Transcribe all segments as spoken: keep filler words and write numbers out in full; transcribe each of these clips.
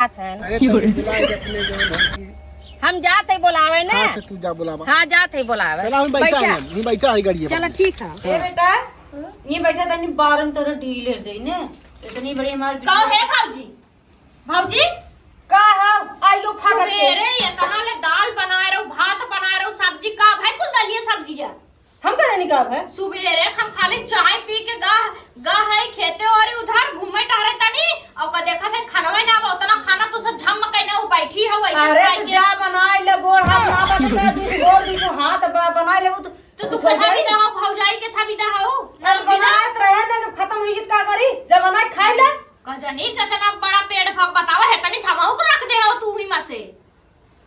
जात है। अरे तो बुलाए अपने जौन है। हम जात है बोलावे ना। हाँ, से तू जा बोलावा। हाँ, जात है बोलावे। चला, हम बैठा बैठा। है, हम बैठा है गाड़ी में। चला, ठीक है। ए बेटा, ये बैठा तनी बारन तोरे ढील दे ने। इतनी बड़ी हमार का है भौजी? भौजी? का है? आई लो खा के। सुबेरे इतना ले दाल बनाए रहो, भात बनाए रहो, सब्जी का भाई कुल दलिया सब्जिया। हम का जानी का है? सुबेरे हम खाली चाय पी के गा, गा है खेते और उधर घूमे टहरे तनी, और का देखत है खानवे ना बा, उतना खाना तू सब झम कइने उ बैठी हो वैसे अरे खाए तो के। जा बनाए ले गोड़ हाथ ना बा तो मैं दूध गोड़ दी तो हाथ ब-, बनाए ले वो तो तो तू कुछ हो कहाँ जाई? बिदा हो भौजाई के था बिदा हो? अरे बनाए तो रहे ना, जब खत्म हुई तो का करी? जब बनाए खाई ले। का जानी कितना बड़ा पेट भर बतावा है, तनी समाऊ को रख दे हो तू ही मा से।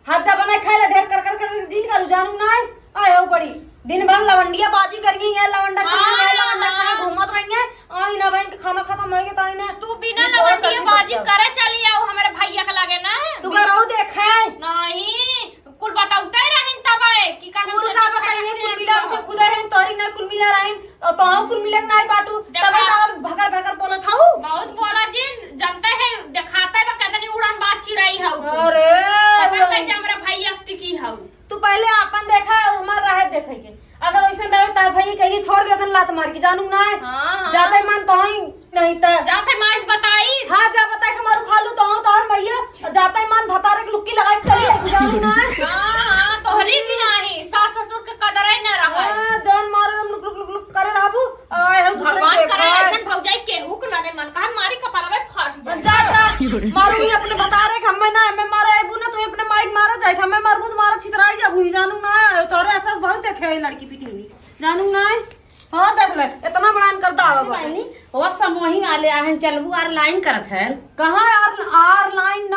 हाथ जा बनाए खाए ले, ढेर कर कर कर दिन का जानू ना है। आए हो बड़ी दिन भर लवंडिया बाजी करिए, ये लवंडा हाँ, खाए, लवंडा खाए हाँ। घूमत रहिए। आई ना बहन के खाना खत्म होइगे तो आई ना। तू बिना ये तोरा लवंडिया चटनी बाजी पत्ता। करे चली आओ हमारे भैया के लगे ना। तू बी- का रहू देखे। नहीं, कुल बताउते रहिन तब आए कि का कुल हमसे का अच्छा बताइए, लगते कुल हैं मिला तो। उसे खुदा रहिन, तोरी ना कुल मिला रहिन। और तो हम कुल मिले नाई बाटू, देखा। तबे तो और भकर भकर बोलत हऊ। बहुत बोला जी, जानते हैं, दिखाते बा कितनी उड़न बाज चिरई हऊ तू। अरे, पता उड़न। कैसे हमरा भाई अब टिकी हऊ। तू पहले आपन देखा और हमार रहे देखे के। अगर वैसे रहे तो भाई कहीं छोड़ देतन लात मार के, जानू ना है। हाँ, हाँ। जाते मन तो ही नहीं त। जाते माइस बताई। हाँ, जा बताई हमारू खालू तो हूँ तोहर मैया। जाते मन भतारे के लुक्की लगाई चली है, जानू ना है। हाँ, हाँ, तोहरी की नाही, सास ससुर के कदर ही ना रहा है। हाँ, जौन मारे तुम लुक लुक लुक लुक करे रहबू। आए हो दूसरे भगवान के करे खाए। ऐसन भौजाई केहू के ना दे, मन कहा मारी कपार में फाट जाए। जा, जा। मारू ही अपने भतारे के, हमें ना, हमें मारे आइबू ना, तू अपने माई के मारा जाए, हमें मारबू तो मारा छितराई जाबू ही, जानू ना आयो, तोरे ऐसा बहुत देखे है लड़की पिटिनी, जानू ना आए। हाँ, देख ले, इतना बड़ा इनकर दावा बा। बहनी, वो समोही वाले आहन चलबू आर लाइन करत है। कहाँ आर, आर लाइन